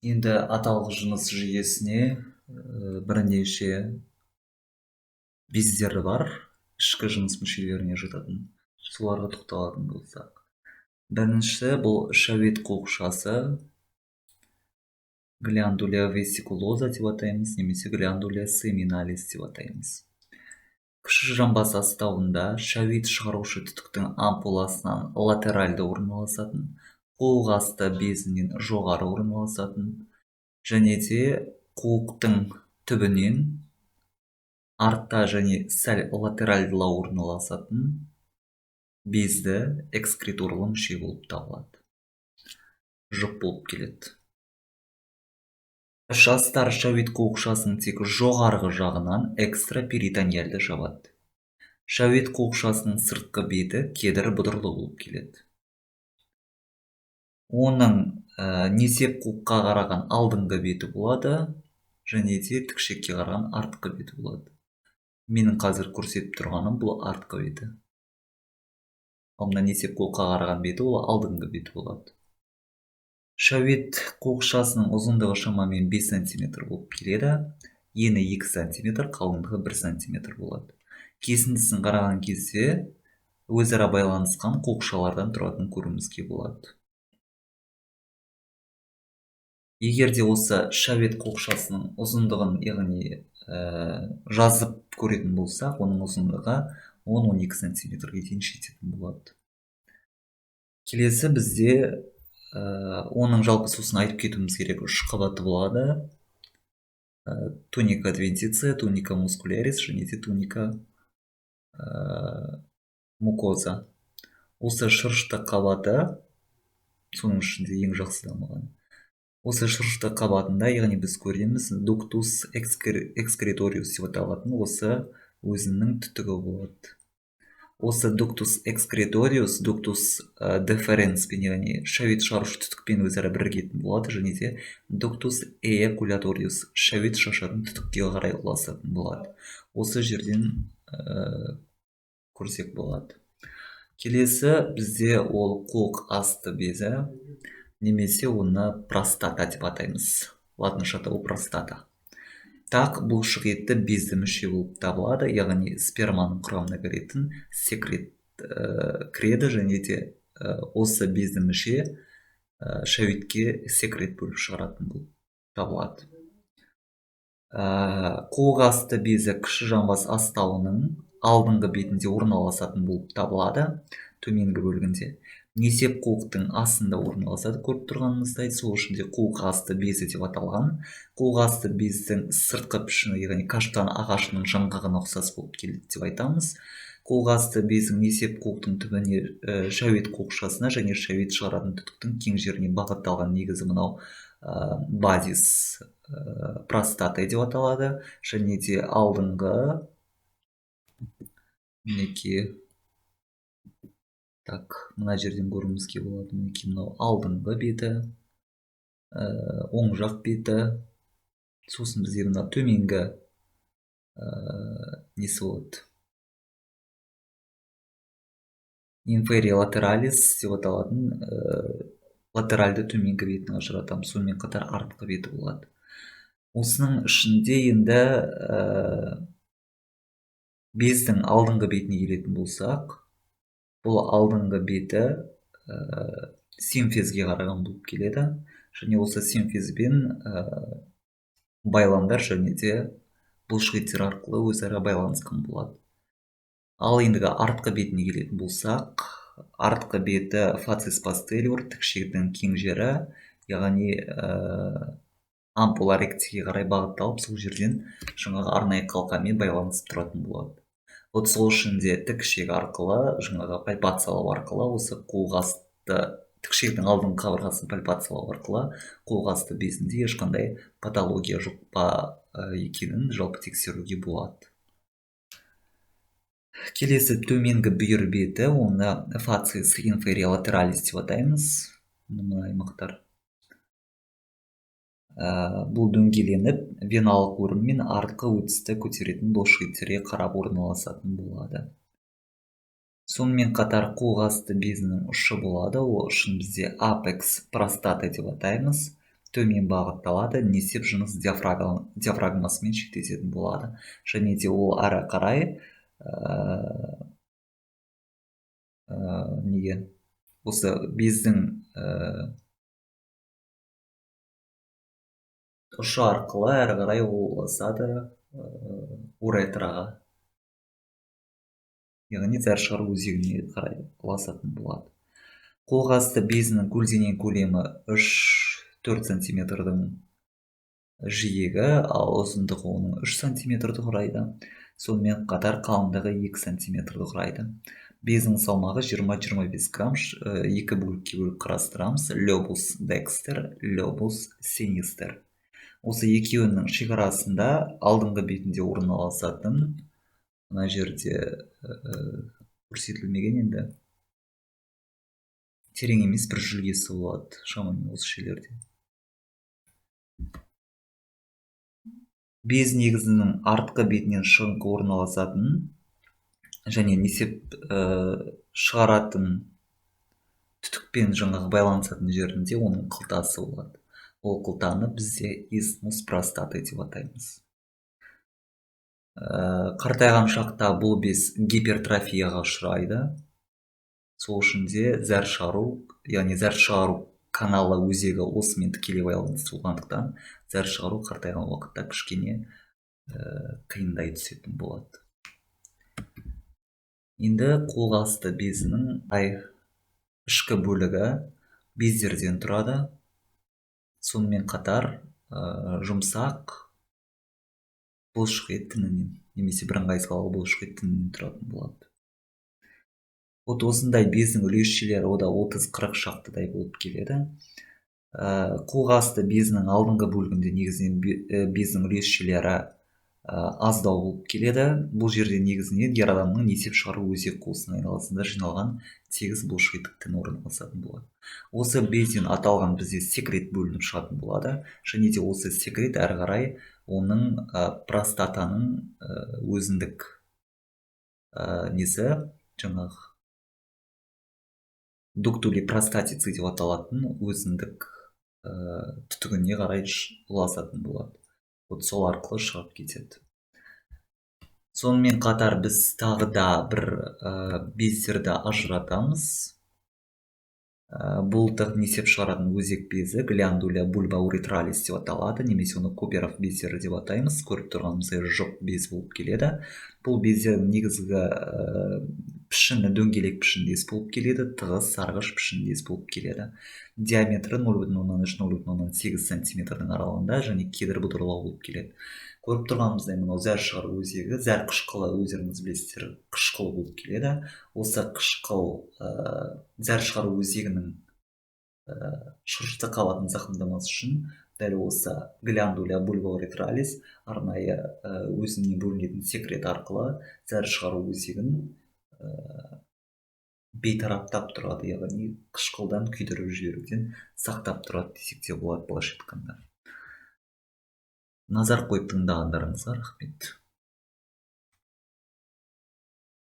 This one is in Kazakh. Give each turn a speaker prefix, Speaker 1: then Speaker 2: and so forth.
Speaker 1: Енді аталық жыныс жүйесіне бірнеше бездері бар, ішкі жыныс мүшелеріне жататын. Соларға тоқталатын болсақ. Біріншісі бұл шәует қуықшасы, гляндуля весикулоза деп атаймыз, немесе гляндуля семиналис деп атаймыз. Кіші жамбас астауында шәует шығарушы түтіктің ампуласынан латеральды орналасатын, қуық асты безінен жоғары орналасатын және де қуықтың түбінен артта және сәл латеральдылау орналасатын безді экскреторлы мүше болып табылады. Жұп болып келеді. Жастар шәует қуықшасының тек жоғарғы жағынан экстраперитониальды жабады. Шәует қуықшасының сыртқы беті кедір-бұдырлы болып келеді. Оның несеп қуыққа қараған алдыңғы беті болады және де тікшекке қараған артқы беті болады. Менің қазір көрсетіп тұрғаным бұл артқы беті. Ал мына несеп қуыққа қараған беті ол алдыңғы беті болады. Шәует қуықшасының ұзындығы шамамен 5 сантиметр болып келеді. Ені 2 сантиметр, қалыңдығы 1 сантиметр болады. Кесіндісін қараған кезде өзара байланысқан қуықшалардан тұратын көруімізге болады. Егер де осы шәует қуықшасының ұзындығын, яғни жазып көретін болсақ, оның ұзындығы 10-12 сантиметрге дейін жететін болады. Келесі бізде оның жалпы сосын айтып кетуіміз керек, 3 қабаты болады. Туника адвентиция, туника мускулярис және де туника мукоза. Осы шырышты қабаты соның ішінде ең жақсы дамыған. Осы шырышты қабатында, яғни біз көреміз, дуктус экскреториус деп аталатын осы өзінің түтігі болады. Осы дуктус экскреториус, дуктус деференспен, яғни шәует шығарушы түтікпен өзара бірігетін болады және де дуктус эякуляториус шәует шашатын түтікке қарай ұласатын болады. Осы жерден көрсек болады. Келесі бізде ол қуық асты безі, немесе оны простата деп атаймыз. Латынша атауы простата. Тақ бұлшық етті безді мүше болып табылады, яғни сперманың құрамына кіретін секрет кіреді және де осы безді мүше шәуетке секрет бөліп шығаратын болып табылады. Қуық асты безі кіші жамбас астауының алдыңғы бетінде орналасатын болып табылады, төменгі бөлігінде. Несеп қуықтың астында орналасады, көріп тұрғанымыздай, сол үшін де қуық асты безі деп аталған. Қуық асты бездің сыртқы пішіні, яғни каштан ағашының жаңғағына ұқсас болып келеді деп айтамыз. Қуық асты бездің несеп қуықтың түбіне, шәует қуықшасына және шәует шығаратын түтіктің кең жеріне бағытталған негізі мынау базис простата деп аталады. Және де алдыңғы мінекей, так, мына жерден көруімізге болады, мінекей мынау алдыңғы беті, оң жақ беті, сосын бізде мына төменгі несі болады, инферия латералис деп аталатын латеральды төменгі бетін ажыратамыз, сонымен қатар артқы беті болады. Осының ішінде енді бездің алдыңғы бетіне келетін болсақ, бұл алдыңғы беті симфизге қараған болып келеді. Және осы симфизбен байламдар және де бұлшық еттер арқылы өзара байланысқан болады. Ал ендігі артқы бетіне келетін болсақ, артқы беті фацис постериор, тікшектің кең жері, яғни ампула ректіге қарай бағытталып, сол жерден жаңағы арнайы қалқамен байланысып тұратын болады. Вот сол үшін де тікшек арқылы, жаңағы пальпациялау арқылы, осы қуық асты тікшектің алдыңғы қабырғасын пальпациялау арқылы қуық асты безінде ешқандай патология жоқ па екенін жалпы тексеруге болады. Келесі төменгі бүйір беті, оны фацис инферия латералис деп атаймыз. Мына аймақтар. Бұл дөңгеленіп, веналық өрім мен артқы өтісті көтеретін бұлшық еттерге қарап орналасатын болады. Сонымен қатар қуық асты безінің ұшы болады. Ол ұшын бізде апекс простата деп атаймыз. Төмен бағытталады, несеп жыныс диафрагмасымен шектесетін болады. Және де ол ары қарай неге осы бездің ұшы арқылы әрі қарай ол ұласады уретраға, яғни зәр шығару өзегіне қарай ұласатын болады. Қолқасты безінің көлденең көлемі 3-4 сантиметрдің жиегі, ал ұзындығы оның 3 сантиметрді құрайды. Сонымен қатар қалыңдығы 2 сантиметрді құрайды. Бездің салмағы 20-25 грамм, екі бөлікке бөліп қарастырамыз. Лобус декстер, лобус синистер. Осы екеуінің шекарасында алдыңғы бетінде орналасатын, мына жерде көрсетілмеген енді, терең емес бір жүлгесі болады шамамен осы жерлерде. Без негізінің артқы бетінен шығыңқы орналасатын және несеп шығаратын түтікпен жаңағы байланысатын жерінде оның қылтасы болады. Ол қылтаны бізде истмус простаты деп атаймыз. Қартайған шақта бұл без гипертрофияға ұшырайды. Сол үшін де зәр шығару, яғни зәр шығару каналы өзегі осымен тікелей байланысты болғандықтан зәр шығару қартайған уақытта кішкене қиындай түсетін болады. Енді қолқасты безінің ішкі бөлігі бездерден тұрады. Сонымен қатар жұмсақ бұлшық ет тінінен немесе бірыңғай салалы бұлшық ет тінінен тұратын болады. Вот осындай бездің үлесшелері ода 30-40 шақтыдай болып келеді. Қолқасты безінің алдыңғы бөлігінде негізінен бездің үлесшелері аздау болып келеді. Бұл жерде негізінен ер адамның несеп шығару өзек қуысының айналасында жиналған тегіс бұлшық еттік тін орналасатын болады. Осы безден аталған бізде секрет бөлініп шығатын болады. Және де осы секрет әрі қарай оның простатаның өзіндік несі, жаңағы дуктули простатицы деп аталатын өзіндік түтігіне қарай ұласатын болады. Вот сол арқылы шығып кетеді. Сонымен қатар біз тағы да бір бездерді ажыратамыз. Бұл несеп шығаратын өзек безі гляндуля бульба уретралис деп аталады, немесе оны Куперов бездері деп атаймыз. Көріп тұрғанымыздай жұп без болып келеді. Бұл бездердің негізгі пішіні дөңгелек пішіндес болып келеді, тығыз сарғыш пішіндес болып келеді. Диаметрі 0,3-0,8 сантиметрдің аралығында және кедір бұдырлау болып келеді. Көріп тұрғанымыздай мынау зәр шығару өзегі, зәр қышқылы, өздеріңіз білесіздер, қышқыл болып келеді. Осы қышқыл зәр шығару өзегінің шырышты қабатын зақымдамас үшін дәл осы гляндуля бульба уретралис арнайы өзінен бөлінетін секрет арқылы зәр шығару өзегін бейтараптап тұрады, яғни қышқылдан күйдіріп жіберуден сақтап тұрады десек те болады былайша айтқанда. Назар қойып тыңдағандарыңызға рахмет.